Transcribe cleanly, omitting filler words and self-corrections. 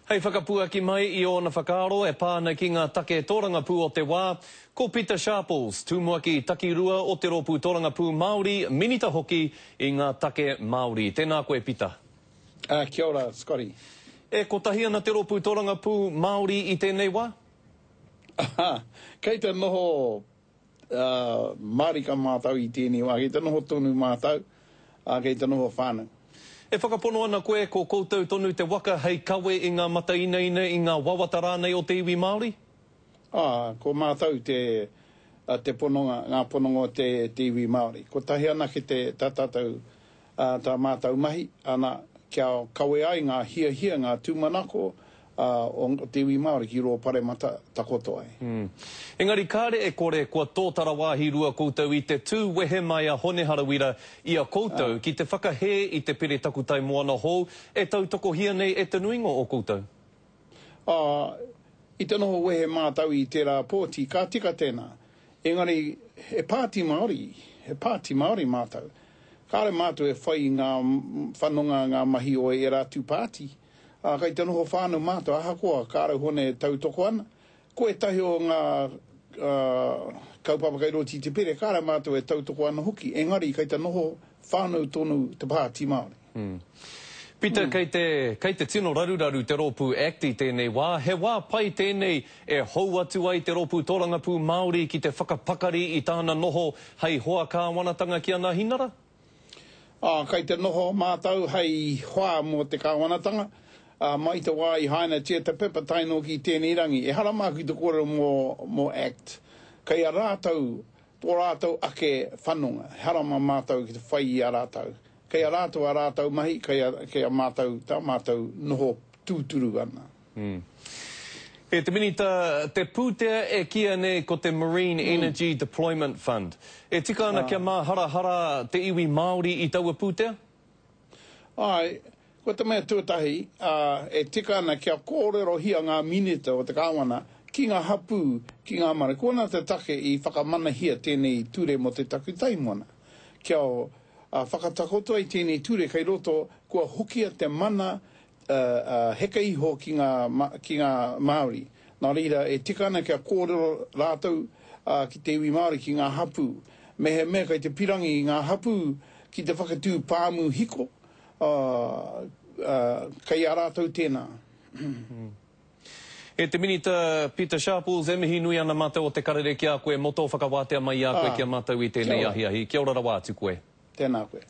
Hei whakapuaki mai i ōna whakaaro e pā ana ki ngā take tōrangapū o te wā, ko Pita Sharples, Tumuaki Takirua o te Rōpū Tōrangapū Māori, Minita hoki i ngā take Māori. Tēnā koe Pita. Kia ora Scotty. E kotahi ana te Rōpū Tōrangapū Māori i tēnei wā? Kei te noho Ā, mārika mātou i tēnei wā, kei te noho tonu mātou, ā, kei te noho whānau. E whakapono ana koe ko koutou tonu te waka hei kawe i ngā mata inaina, i ngā wawata rānei o te iwi Māori? Ā, ko mātou te, te pononga, ngā pononga o te, te iwi Māori. Kotahi anake te, tā tātou, ā, tā mātou mahi, ana, kia kawe ai ngā hiahia, ngā tūmanako, ā, o te iwi Māori ki rō paremata takoto ai. Engari kāre e kore kua tōtara wāhi rua koutou i te tū wehe mai a Hone Harawira i a koutou ki te whakahē i te pere takutai moana hou e tautokohia nei e te nuinga o koutou. Ā, i te noho wehe mātou i tērā pōti, ka tika tēnā. Engari, he pāti Māori, he pāti Māori mātou. Kāre mātou e whai i ngā whanonga, ngā mahi o ērā atu pāti. Ā, kei te noho whānau mātou, ahakoa kāre Hone e tautoko ana, ko ētahi o ngā kaupapa kei roto i te pere, kāre mātou e tautoko ana hoki, engari kei te noho whānau tonu te Pāti Māori. Pita, kei te, kei te tino raruraru te rōpū act i tēnei wā. He wā pai tēnei e hou atu ai te rōpū tōrangapū Māori ki te whakapakari i tāna noho hei hoa kāwanatanga ki a Nāhinara? Ā, kei te noho mātou hei hoa mō te kāwanatanga, ā, mai te wā i hainatia te pepa tae noa ki tēnei rangi. Ehara māku i te kōrero mō, mō act. Kei a rātou tō rātou ake whanonga. Ehara mā mātou ki te whai i a rātou. Kei a rātou ā rātou mahi, kei a, kei a mātou tā mātou noho tūturu ana. E te Minita, te pūtea e kīia nei ko te Marine Energy Deployment Fund. E tika ana kia māharahara te iwi Māori i taua pūtea? Āe, ko te mea tuatahi, ā, e tika ana kia kōrerohia ngā Minita o te Kāwana ki ngā hapū, ki ngā marae. Koinā te take i whakamanahia tēnei ture mō te takutai moana, kia whakatakoto ai tēnei ture kei roto kua hokia te mana heke iho ki ngā, ki ngā Māori. Nā reira, e tika ana kia kōrero rātou ki te iwi Māori, ki ngā hapū. Mehemea kei te pirangi i ngā hapū ki te whakatū pāmu hiko, kei a rātou tēnā. E te Minita Pita Sharples, e mihi nui ana mātou o Te Karere ki a koe mō tō whakawātea mai i a koe ki a mātou i tēnei ahiahi. Kia ora rawa atu koe. Tēnā koe.